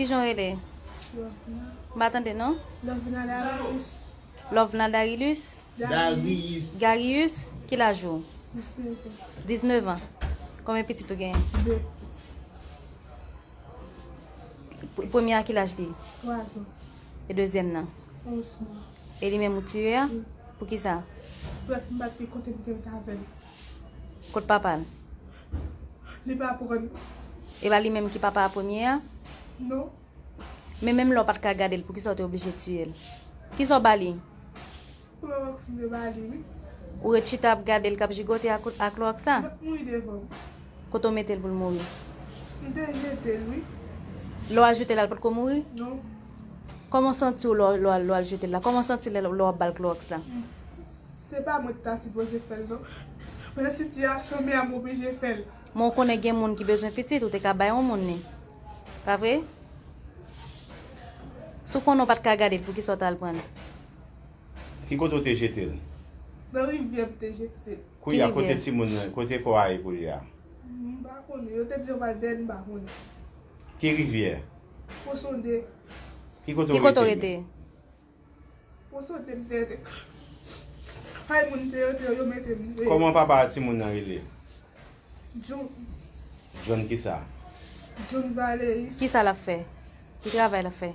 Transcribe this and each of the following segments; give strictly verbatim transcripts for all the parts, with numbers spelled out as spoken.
Kijan w rele? M pa tande non. Lovna Darius. Lovna Darilus? Darius. Darius, ki laj ou? Diznèf an. Diznèf an. Konbyen pitit ou genyen? De. P- Premye a ki laj li? Twa zan. E dezyèm nan? Onz mwa. E li menm ou tiye a? Wi. Poukisa? Frè m pa t gen kote pou te rete avè l. Kot papa l? Li pa pran. E pa li menm ki papa a premye a? Non. Men menm lè w pa t ka gade l, poukisa w te oblije tiye l? Kisa w ba li? Klowòks m te ba li, wi. Ou ret chita ap gade l k ap jigote ak, ak klowòks la? M t ap mouri devan m. Kote w mete l pou l mouri? M te jete l, wi. Lè w al jete l, l potko mouri? Non. Kòman w santi w lè w, lè w al, lè w al jete l la? Kòman w santi lè, lè w ap ba l klowòks la? Se pa mwen ki ta sipoze fè l, non. Men sitiyasyon m ye a, m oblije fè l. Men w konnen gen moun ki bezwen pitit, ou te ka bay yon moun li. Pa vre? Si w konnen w pa t ka gade l, poukisa w t al pran l? Ki kote w te jete l? Nan rivyè m te jete l. Kounye a, kote timoun nan, kote kò a ye kounye a? M pa konnen. Yo te di yo pral dèyè l, m pa konnen. Ki rivyè? Pon Sonde. Ki kote w rete? Pon Sonde m te rete. Kay moun te rete, yo mete m. Kòman papa a timoun nan rele? John. John kisa? John Valeris. Kisa l ap fè? Ki travay l ap fè?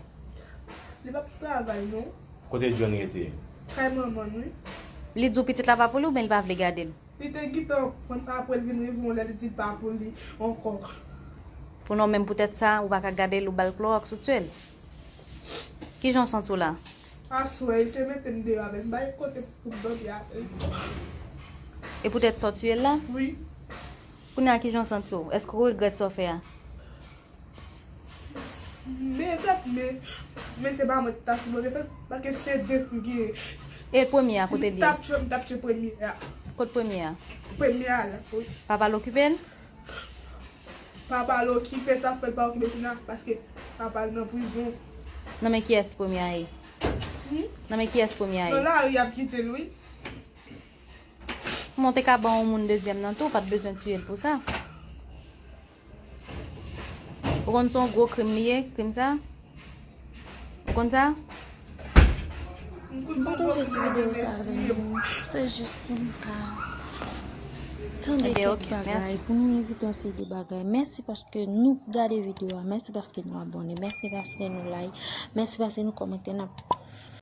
Li p ap travay, non. Kote John rete? Kay manman l, wi. Li di w pitit la pa pou li oubyen li pa vle gade l? Li te gentan pran apre l vin rive yon lè, li di l pa pou li ankò. Pou non, menm poutèt sa, ou pa ka gade l, ou ba l klowòks, ou tiye l. Kijan w santi w la? Aswè, li te mete m deyò avè l. M pa gen kote pou m dòmi avè l. E poutèt sa w tiye l la? Wi. Kounye a, kijan w santi w? Èske w regrèt sa w fè a? M regrèt, men, men se pa mwen ki ta sipoze fè l, paske se de m gen. E premye a, kote l ye? Si m t ap tchwe, m t ap tchwe premye a. Kot premye a? Premye a la, wi. Papa l okipe l? Papa l okipe, sa fè l pa okipe kounye a, paske papa l nan prizon. Nan men kiyès premye a ye? Hmm? Nan men kiyès premye a ye? Nan lari y ap kite l, wi. Kòman w te ka ban yon moun dezyèm nan tou, ou pa t bezwen tiye l pou sa. Ou konn se yon gwo krim li ye, krim sa? Ou konn sa? M pataje ti videyo sa avè nou. Se jis pou nou ka tande kèk bagay, pou nou evite yon seri de bagay. Mèsi paske nou gade videyo a. Mèsi paske nou abòne. Mèsi paske nou like. Mèsi paske nou kòmante. N ap